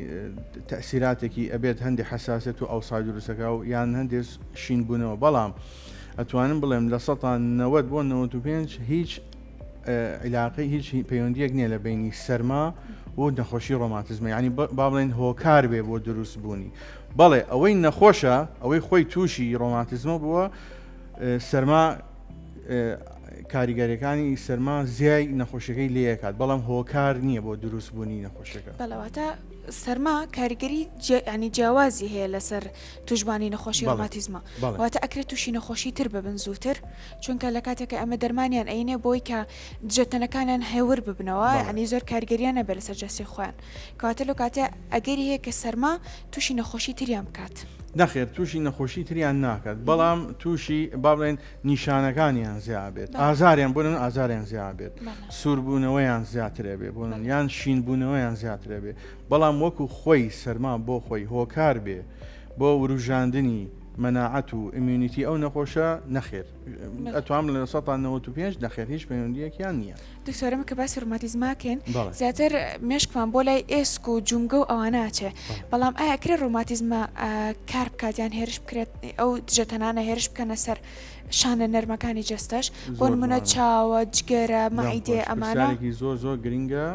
تەسیراتێکی ئەبێت هەندێک حساسێت و ئەوسای دروستەکە و یان هەندێک شین بوونەوە بەڵام ئەتوانم بڵێم لە 1970 بۆ 95 هیچ عیلاقەی هیچ پەیوەندیەک نییە لە بینی سەرما و نەخۆشی ڕۆماتزمە ینی با بڵێن هۆکار بێ بۆ دروست بوونی بەڵێ ئەوەی نەخۆشە ئەوەی خۆی تووشی ڕۆماتزمە بووە سەرما کاریگەریەکانی سەرما زیای نەخۆشیەکەی لێکات بەڵام هۆکار نییە بۆ دروست بوونی نەخۆشیەکە. بەڵێ واتە سەرما کاریگەری ینی جیاوازی هەیە لەسەر توشبانی نەخۆشی ڕۆماتیزمە واتە ئەکرێت تووشی نەخۆشی تر ببن زووتر چونکە لە کاتێکە ئەمە دەرمانیان ئەینێ بۆی کە دژەتەنەکانیان هێور ببنەوە ینی زۆر کاریگەریان نەبێت لەسەر جەستەی خۆیان کەواتە لەو کاتێ ئەگەری هەیە کە سەرما تووشی نەخۆشی تریان بکات. نەخێر تووشی نەخۆشی تریان ناکات بەڵام تووشی با بڵێن نیشانەکانیان زیابێت ئازاریان بۆ من ئازاریان زیابێت سووربوونەوەیان زیاترە بێ بۆ من یان شینبوونەوەیان زیاترە بێ بەڵام وەکو خۆی سەرما بۆ خۆی هۆکار بێ بۆ وروژاندنی مەناعەت و immunity ئەو نەخۆشە نەخێر ئەتوام لە 1995 نەخێر هیچ پەیوەندیەکیان نییە. دکتۆر ئەمە کە باسی ڕۆماتیزما کەین زیاتر مێشکمان بۆ لای ئێسک و جومگە و ئەوانە ئەچێ بەڵام ئایا کرێ ڕۆماتیزمە کار بکات یان هێرش بکرێت ئەو دژەتەنانە هێرش بکەنە سەر شانە نەرمەکانی جەستەش بۆ نمونە چاوە جگەرە مەعیدێ ئەمانە زۆر زۆر گرنگە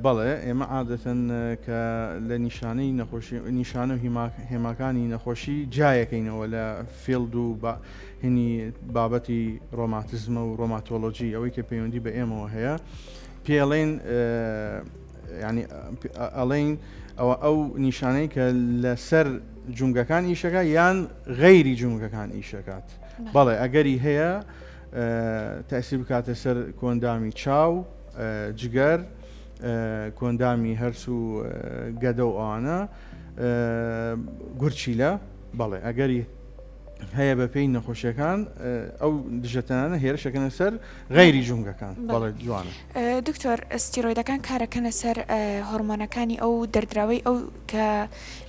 بەڵێ ئێمە عادەتەن کە لە نیشانەی نەخۆشی نیشانە و هێماکانی نەخۆشی جیایەکەینەوە لە field و هینی بابەتی ڕۆماتزمە و ڕۆماتۆلۆجی ئەوەی کە پەیوەندی بە ئێمەوە هەیە پێڵێن ینی ئەڵێن ئەوە ئەو نیشانەی کە لەسەر جومگەکان ئیشەکە یان غەیری جومگەکان ئیشەکات بەڵێ ئەگەری هەیە تەئسیر بکاتە سەر کۆندامی چاو، جگەر، کۆندامی هەرس و گەدە و ئەوانە، گورچیلە، بەڵێ ئەگەری هەیە بە پێی نەخۆشیەکان ئەو دژەتەنانە هێرشەکەنە سەر غەیری جومگەکان بەڵێ جوانە. دکتۆر ستیرۆیدەکان کارەکەنە سەر هۆرمۆنەکانی ئەو دەردراوەی ئەو کە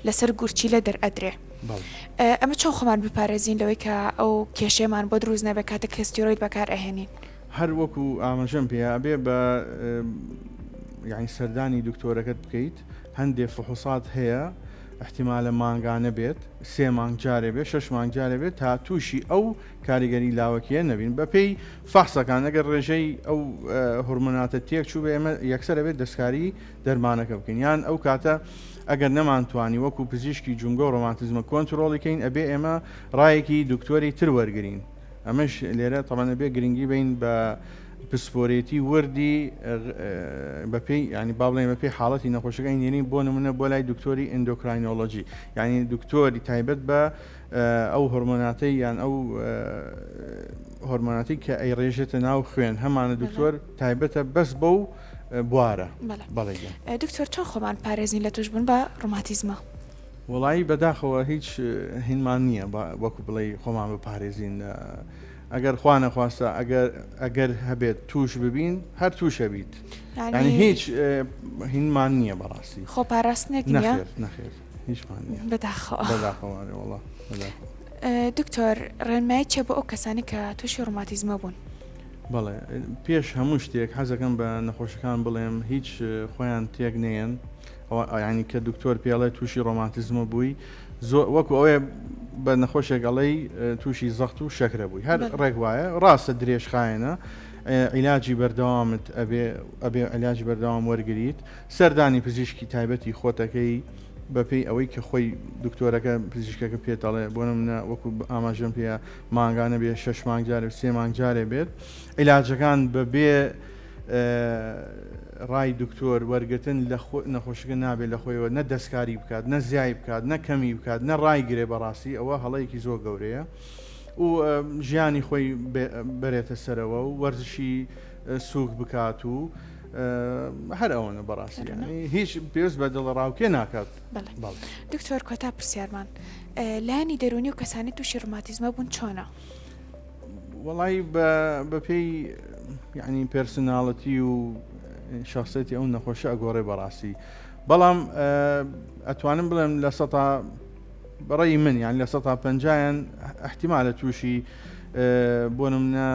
لەسەر گورچیلە دەرئەدرێ. ئەمە چۆن خۆمان بپارێزین لەوەی کە ئەو کێشەیەمان بۆ دروست نەبێت کاتێک کە ستیرۆید بەکار ئەهێنین؟ هەر وەکو ئاماژەم پێ ئەبێ بە یعنی سەردانی دکتۆرەکەت بکەیت هەندێ فحوسات هەیە احتیمالە مانگانە بێت سێ مانگ جارێ بێت شش مانگ جارێ بێت تا تووشی ئەو کاریگەری لاوەکیە نەبین بەپێی فەحسەکان ئەگەر ڕێژەی ئەو هۆرمۆناتە تێک چوو بێ ئێمە یەکسەر ئەبێت دەستکاری دەرمانەکە بکەین یان ئەو کاتە ئەگەر نەمانتوانی وەکو پزیشکی جومگە و ڕۆماتیزمە کۆنترۆڵی کەین ئەبێ ئێمە ڕایەکی دکتۆری تر وەرگین ئەمەش لێرە تەبعەن ئەبێ گرنگی بین بە پسپۆرێتی وردی بەپێی ینی با بڵێن بەپێی حاڵەتی نەخۆشەکە نێرین بۆ نمونە بۆ لای دکتۆری endocrinology یعنی دکتۆری تایبەت بە ئەو هۆرمۆناتەی یان ئەو هۆرمۆناتی کە ئەیڕێژێتە ناو خوێن هەمانە دکتۆر تایبەتە بەس بەو بوارە. بەڵێ گیان. دکتۆر چۆن خۆمان پارێزین لە توشبوون بە ڕۆماتیزمە؟ وەڵایی بەداخەوە هیچ هینمان نییە وەکو بڵێی خۆمان بپارێزین ئەگەر خوا نەخواستە ئەگەر ئەگەر هەبێت توش ببین هەر توشە بیت یعنی هیچ هینمان نییە بەڕاستی خۆ پاراستنێک نییە نەخێر نەخێر هیچمان نییە بەداخەوە بەداخەوە وەڵا بەداخەوە دکتۆر ڕێنمایی چیە بۆ ئەو کەسانی کە تووشی ڕۆماتیزمە بوون؟ بەڵێ پێش هەموو شتێک حەزەکەم بە نەخۆشەکان بڵێم هیچ خۆیان تێک نەیەن ینی کە دکتۆر پێڵێ تووشی ڕۆماتیزمە بووی زۆر وەکو ئەوەیە بە نەخۆشێک ئەڵێی تووشی زەخت و شەکرە بووی هەر ڕێک وایە ڕاستە درێژخایەنە عیلاجی بەردەوامت ئەبێ ئەبێ عیلاجی بەردەوام وەرگریت سەردانی پزیشکی تایبەتی خۆتەکەی بەپێی ئەوەی کە خۆی دکتۆرەکە پزیشکەکە پێت دەڵێ بۆ نمونە وەکو ئاماژەم پێیە مانگانە بێ شەش مانگ جارێ سێ مانگ جارێ بێت عیلاجەکان بەبێ ڕای دکتۆر وەرگتن لە نەخۆشەکە نابێت لە خۆیەوە نە دەستکاری بکات نە زیای بکات نە کەمی بکات نە ڕایگرێ بەڕاستی ئەوە هەڵەیەکی زۆر گەورەیە و ژیانی خۆی بەرێتە سەرەوە و وەرزشی سووک بکات و هەر ئەوەنە بەڕاستی هیچ پێویست بە دڵەڕاوکێ ناکات. دکتۆر کۆتا پرسیارمان لایەنی دەروونی و کەسانی تووشی ڕۆماتیزمە بوون چۆنە؟ وەڵی بەپێی یعنی personality و شخصێتی ئەو نەخۆشە ئەگۆڕێ بەڕاستی بەڵام ئەتوانم بڵێم لە سەتا بەڕێی من یان لە سەتا پەنجایان احتیمالە تووشی بۆ نمونە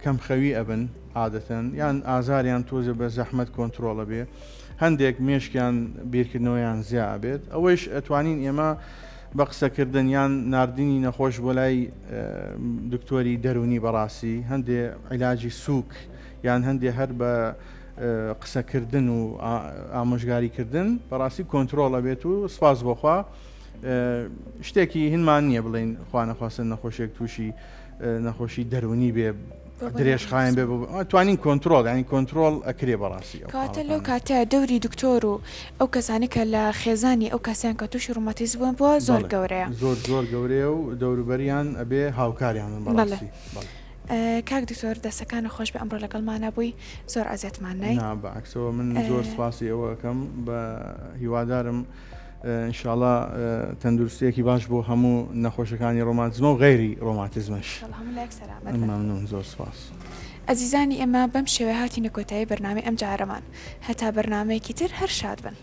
کەم خەوی ئەبن عادەتەن یان ئازاریان تۆزێ بە زەحمەت کۆنتترۆڵە بێ هەندێک مێشکیان بیرکردنەوەیان زیا بێت ئەوەیش ئەتوانین ئێمە بە قسەکردن یان ناردنی نەخۆش بۆ لای دکتۆری دەرونی بەڕاستی هەندێ عیلاجی سووک یان هەندێ هەر بە قسەکردن و ئامۆژگاریکردن بەڕاستی کۆنتترۆڵ ئەبێت و سپاس بۆخوا شتێکی هینمان نییە بڵین خوانەخواستن نەخۆشیێک تووشی نەخۆشی دەرونی بێ درێژخایەن بێ توانین کۆنترۆڵ ینی کۆنترۆڵ ئەکرێ بەڕاستی کەواتە لەو کاتە دەوری دکتۆر و ئەو کەسانی کە لە خێزانی ئەو کەسیان کە تووشی ڕۆماتیزم بوون بووە زۆر گەورەیە زۆر زۆر گەورەیە و دەوروبەریان ئەبێ هاوکاریان بن بەڕاستی کاک دکتۆر دەسەکانت خۆش بێ ئەمڕۆ لەگەڵمانا بووی زۆر ئەزیەتمان نای. نا بەعەکسەوە من زۆر سپاسی ئەوە ئەکەم بە هیوادارم انشاءاللە تەندروستیەکی باش بۆ هەموو نەخۆشەکانی ڕۆماتزمە و غەیری ڕۆماتزمەش. انشاءاللە هەموو لایەک سەلامەت بن. مەمنون زۆر سپاس. ئەزیزانی ئێمە بەم شێوەیە هاتینە کۆتایی بەرنامەی ئەم جارەمان هەتا بەرنامەیەکی تر هەر شاد بن.